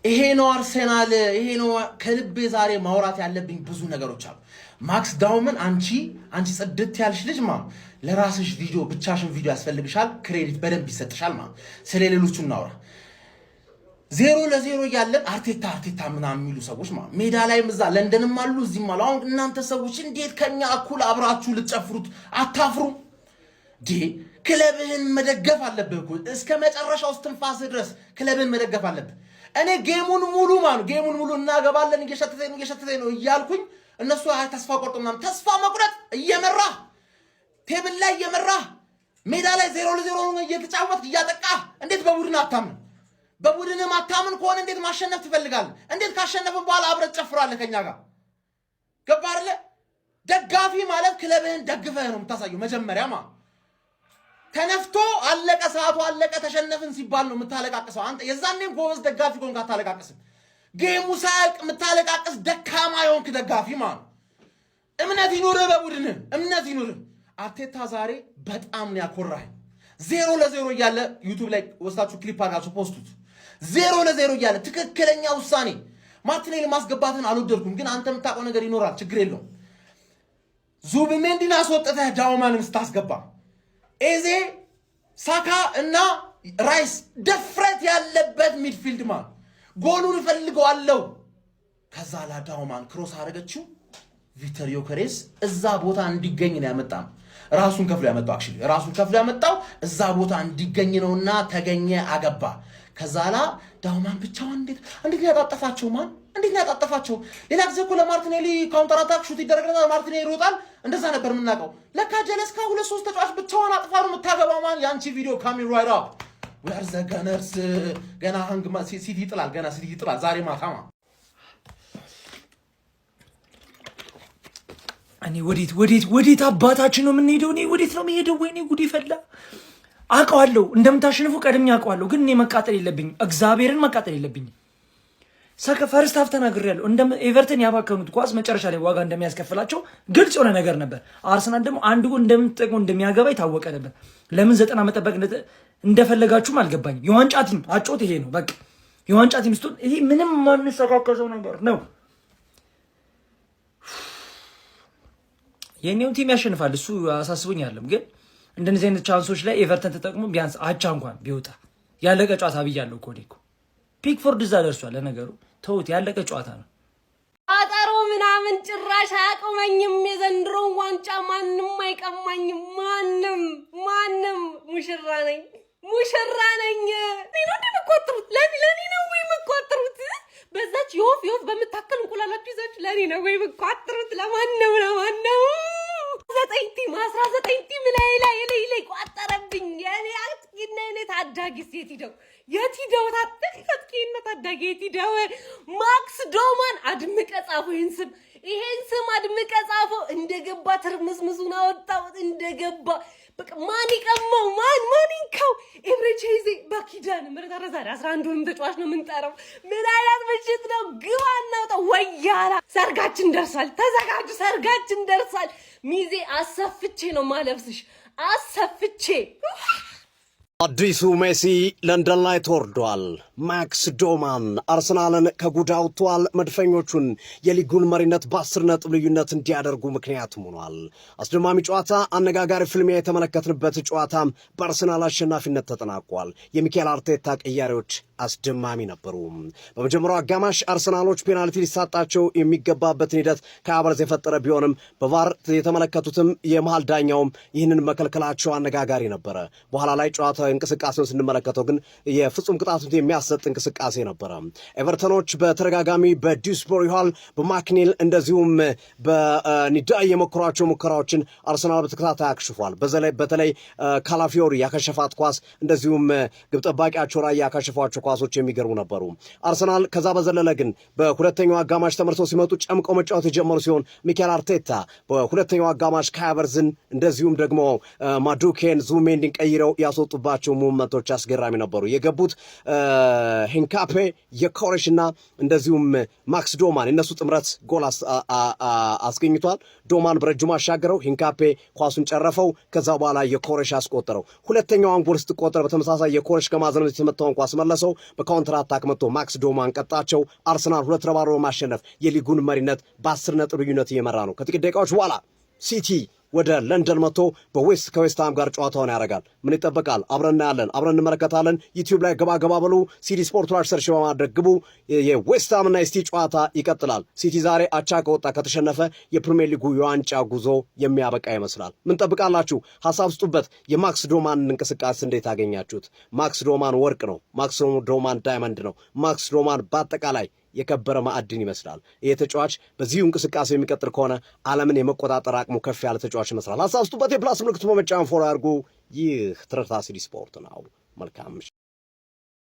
ይሄ ነው አርሴናል፣ ይሄ ነው ከልቤ ዛሬ ማውራት ያለብኝ ብዙ ነገሮች አሉ። ማክስ ዳውመን፣ አንቺ ጽድት ያልሽ ልጅ ማ ለራስሽ ቪዲዮ፣ ብቻሽን ቪዲዮ ያስፈልግሻል። Credit በደንብ ይሰጥሻል። ማ ስለ ሌሎቹ እናውራ። 0-0 እያለን አርቴታ አርቴታ ምናምን የሚሉ ሰዎች ማ ሜዳ ላይም እዛ ለንደንም አሉ፣ እዚህም አሉ። አሁን እናንተ ሰዎች እንዴት ከኛ እኩል አብራችሁ ልትጨፍሩት አታፍሩም? ዴ ክለብህን መደገፍ አለብህ እኮ፣ እስከ መጨረሻው እስትንፋስህ ድረስ ክለብህን መደገፍ አለብህ። እኔ game ኡን ሙሉ ማኑ game ኡን ሙሉ እናገባለን፣ እየሸተተኝ እየሸተተኝ ነው እያልኩኝ እነሱ አይ ተስፋ ቆርጦ ምናምን። ተስፋ መቁረጥ፣ እየመራህ፣ table ላይ እየመራህ፣ ሜዳ ላይ 0-0 እየተጫወትክ፣ እያጠቃህ እንዴት በቡድን አታምን? በቡድን ማታምን ከሆነ እንዴት ማሸነፍ ትፈልጋለህ? እንዴት ካሸነፍን በኋላ አብረህ ትጨፍራለህ ከኛ ጋር? ገባ አይደለ? ደጋፊ ማለት ክለብህን ደግፈህ ነው የምታሳየው። መጀመሪያ ማ ተነፍቶ አለቀ፣ ሰዓቱ አለቀ፣ ተሸነፍን ሲባል ነው የምታለቃቅሰው። አንተ የዛኔም ጎበዝ ደጋፊ ከሆንክ አታለቃቅስም። Game ኡ ሳያልቅ የምታለቃቅስ ደካማ የሆንክ ደጋፊ ማለት ነው። እምነት ይኑርህ፣ በቡድንህ እምነት ይኑርህ። አርቴታ ዛሬ በጣም ነው ያኮራህ። 0-0 እያለ YouTube ላይ ወስዳችሁ ክሊፕ አድርጋችሁ post ኡት። 0-0 እያለ ትክክለኛ ውሳኔ። ማርቲኔሊ ማስገባትን አልወደድኩም፣ ግን አንተ የምታውቀው ነገር ይኖራል፣ ችግር የለውም። ዙቢሜንዲን አስወጥተህ ዳውማንን ስታስገባ ኤዜ፣ ሳካ እና ራይስ ድፍረት ያለበት midfield man፣ ጎሉን እፈልገዋለሁ። ከዛ ላዳውማን cross አደረገችው። ቪክተር ዮከሬስ እዛ ቦታ እንዲገኝ ነው ያመጣ። ራሱን ከፍሎ ያመጣው፣ actually ራሱን ከፍሎ ያመጣው እዛ ቦታ እንዲገኝ ነውና ተገኘ፣ አገባ። ከዛ ላ ዳውማን ብቻዋን እንዴት ነው ያጣጠፋቸው? ማን እንዴት ነው ያጣጠፋቸው? ሌላ ጊዜ እኮ ለማርቲኔሊ counter attack shoot ይደረግለታል፣ ማርቲኔሊ ይሮጣል። እንደዛ ነበር የምናውቀው። ለካ ጀለስካ ሁለት ሶስት ተጫዋች ብቻዋን አጥፋ ነው የምታገባው። Man፣ የአንቺ ቪዲዮ coming right up። We are the Gunners። ገና ሃንግ ሲቲ ይጥላል፣ ገና ሲቲ ይጥላል ዛሬ ማታማ። እኔ ወዴት ወዴት ወዴት አባታችን ነው የምንሄደው? እኔ ወዴት ነው የምሄደው? ወይኔ ጉድ ይፈላ። አውቀዋለሁ እንደምታሸንፉ ቀድሜ አውቀዋለሁ፣ ግን እኔ መቃጠል የለብኝም። እግዚአብሔርን መቃጠል የለብኝም። ሰከ first half ተናግሬያለሁ። እንደ ኤቨርተን ያባከኑት ኳስ መጨረሻ ላይ ዋጋ እንደሚያስከፍላቸው ግልጽ የሆነ ነገር ነበር። አርሰናል ደግሞ አንድ ጎል እንደምትጠቅመው እንደሚያገባ የታወቀ ነበር። ለምን 90 መጠበቅ እንደፈለጋችሁም አልገባኝም። የዋንጫ team አጮት ይሄ ነው በቃ። የዋንጫ team ስትሆን ይሄ ምንም ማንሰካከሰው ነገር ነው። የኔውን team ያሸንፋል፣ እሱ አሳስቦኝ አይደለም። ግን እንደነዚህ አይነት chance ኦች ላይ ኤቨርተን ተጠቅሞ ቢያንስ አቻ እንኳን ቢወጣ፣ ያለቀ ጨዋታ ብያለሁ እኮ። እኔ እኮ ፒክፎርድ እዛ ደርሷል። ለነገሩ ተውት፣ ያለቀ ጨዋታ ነው። አጠሮ ምናምን ጭራሽ አያቆመኝም። የዘንድሮን ዋንጫ ማንም አይቀማኝም። ማንም ማንም። ሙሽራ ነኝ፣ ሙሽራ ነኝ። እኔ ነው እንደምቆጥሩት፣ ለኔ ነው ወይ የምቆጥሩት? በዛች የወፍ የወፍ በምታከል እንቁላላችሁ ይዛችሁ ለኔ ነው ወይ የምቆጥሩት? ለማን ነው? ለማን ነው? ዘጠኝ team፣ 19 team ላይ ላይ ላይ ላይ ቋጠረብኝ። የኔ አጥቂና የኔ ታዳጊ የት ሂደው፣ የት ሂደው? አጥቂና ታዳጊ የት ሂደው? ማክስ ዶማን አድምቀ ጻፈው፣ ይሄን ስም፣ ይሄን ስም አድምቀ ጻፈው። እንደገባ ትርምስምሱን አወጣው። እንደገባ በቃ ማን ይቀማው? ማን ማን ይንካው? ኤብሬቼ ኤዜ በኪዳነ ምህረት፣ ኧረ ዛሬ 11ዱንም ተጫዋች ነው የምንጠራው። ምን አይነት ምሽት ነው? ግባ እናውጣ። ወያላ ሰርጋችን ደርሷል። ተዘጋጁ፣ ሰርጋችን ደርሷል። ሚዜ አሰፍቼ ነው ማለብስሽ፣ አሰፍቼ። አዲሱ ሜሲ ለንደን ላይ ተወርዷል። ማክስ ዶማን አርሰናልን ከጉድ አውጥቷል። መድፈኞቹን የሊጉን መሪነት በ10 ነጥብ ልዩነት እንዲያደርጉ ምክንያትም ሆኗል። አስደማሚ ጨዋታ፣ አነጋጋሪ ፍልሚያ የተመለከትንበት ጨዋታም በአርሰናል አሸናፊነት ተጠናቋል። የሚኬል አርቴታ ቅያሬዎች አስደማሚ ነበሩ። በመጀመሪያው አጋማሽ አርሰናሎች ፔናልቲ ሊሰጣቸው የሚገባበትን ሂደት ከአበርዝ የፈጠረ ቢሆንም በ VAR የተመለከቱትም የመሃል ዳኛውም ይህንን መከልከላቸው አነጋጋሪ ነበረ። በኋላ ላይ ጨዋታ እንቅስቃሴውን ስንመለከተው ግን የፍጹም ቅጣት ምት የሚያሰጥ እንቅስቃሴ ነበረ። ኤቨርተኖች በተደጋጋሚ በዲውስበሪ ሆል፣ በማክኒል እንደዚሁም በኒዳ የሞከሯቸው ሙከራዎችን አርሰናል በተከታታይ አክሽፏል። በተለይ ካላፊዮሪ ያከሸፋት ኳስ እንደዚሁም ግብ ጠባቂያቸው ላይ ያከሸፏቸው ኳሶች የሚገርሙ ነበሩ። አርሰናል ከዛ በዘለለ ግን በሁለተኛው አጋማሽ ተመልሰው ሲመጡ ጨምቀው መጫወት የጀመሩ ሲሆን ሚኬል አርቴታ በሁለተኛው አጋማሽ ካይ ሃቨርትዝን እንደዚሁም ደግሞ ማዱኬን፣ ዙቢሜንዲን ቀይረው ያስወጡባቸው movement ኦች አስገራሚ ነበሩ። የገቡት ሂንካፔ፣ ዮኬሬሽ እና እንደዚሁም ማክስ ዶማን የነሱ ጥምረት ጎል አስገኝቷል። ዶማን በረጅሙ አሻገረው፣ ሂንካፔ ኳሱን ጨረፈው። ከዛ በኋላ ዮኬሬሽ አስቆጠረው። ሁለተኛዋን ጎል ስትቆጠር በተመሳሳይ ዮኬሬሽ ከማዕዘን የተመታውን ኳስ መለሰው። በ counter attack መጥቶ ማክስ ዶማን ቀጣቸው። አርሰናል 2-0 በማሸነፍ የሊጉን መሪነት በ10 ነጥብ ልዩነት እየመራ ነው። ከጥቂት ደቂቃዎች በኋላ ሲቲ ወደ ለንደን መጥቶ ከዌስትሃም ጋር ጨዋታውን ያደርጋል። ምን ይጠበቃል? አብረን እናያለን፣ አብረን እንመለከታለን። ዩቲዩብ ላይ ገባ ገባ በሉ። ሲዲ ስፖርት ላይ search በማድረግ ግቡ። የዌስትሃም እና የሲቲ ጨዋታ ይቀጥላል። ሲቲ ዛሬ አቻ ከወጣ፣ ከተሸነፈ የፕሪሚየር ሊጉ የዋንጫ ጉዞ የሚያበቃ ይመስላል። ምን ጠብቃላችሁ? ሀሳብ ስጡበት። የማክስ ዶማን እንቅስቃሴ እንዴት አገኛችሁት? ማክስ ዶማን ወርቅ ነው። ማክስ ዶማን diamond ነው። ማክስ ዶማን በአጠቃላይ የከበረ ማዕድን ይመስላል። ይህ ተጫዋች በዚሁ እንቅስቃሴ የሚቀጥል ከሆነ ዓለምን የመቆጣጠር አቅሙ ከፍ ያለ ተጫዋች ይመስላል። ሀሳብ ስጡበት። የ plus ምልክቱ በመጫን follow ያድርጉ። ይህ ትርታ ሲዲ ስፖርት ነው። መልካም።